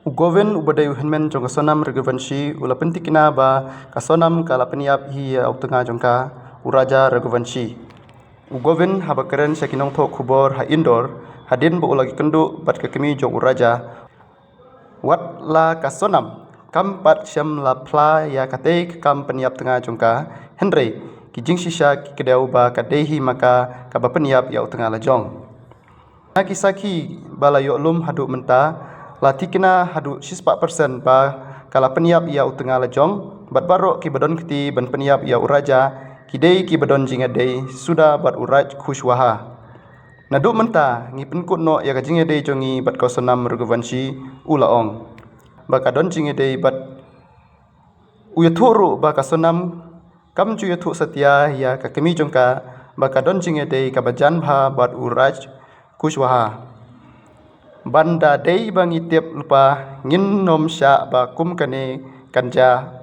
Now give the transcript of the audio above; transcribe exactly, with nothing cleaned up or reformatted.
U Govind uba dei u hynmen jong ka Sonam Raghuvanshi u la pyntikna ba ka Sonam ka la pynïap hi ïa u tnga jong ka, u Raja Raghuvanshi. U Govind haba kren sha ki nongthoh khubor ha Indore hadien ba u la ïakynduh bad ka kmie jong u Raja, wat la ka Sonam kam pat shym la phla ïa katei ka kam pynïap tnga jong ka, hynrei ki jingshisha ki kdew ba ka dei hi ma ka kaba pynïap ïa u tnga lajong. Na ki sakhi ba la ïoh lum haduh mynta, la thikna haduh shispah persen ba ka la pynïap ïa u tnga lajong, bad baroh kiba don kti ban pynïap ïa u Raja ki dei kiba don jingïadei suda bad u Raj Kushwaha. Naduh mynta ngi pynkut noh ïa ka jingïadei jong ngi bad ka Sonam Raghuvanshi, u la ong. Ba ka don jingïadei bad u ïathuh ruh ba ka Sonam kam ju ïathuh satia ïa ka kmie jong ka ba ka don jingïadei kaba jan bha bad u Raj Kushwaha. Ban da dei ba ngi tip lypa ngin nym shah ba kum kane kan jia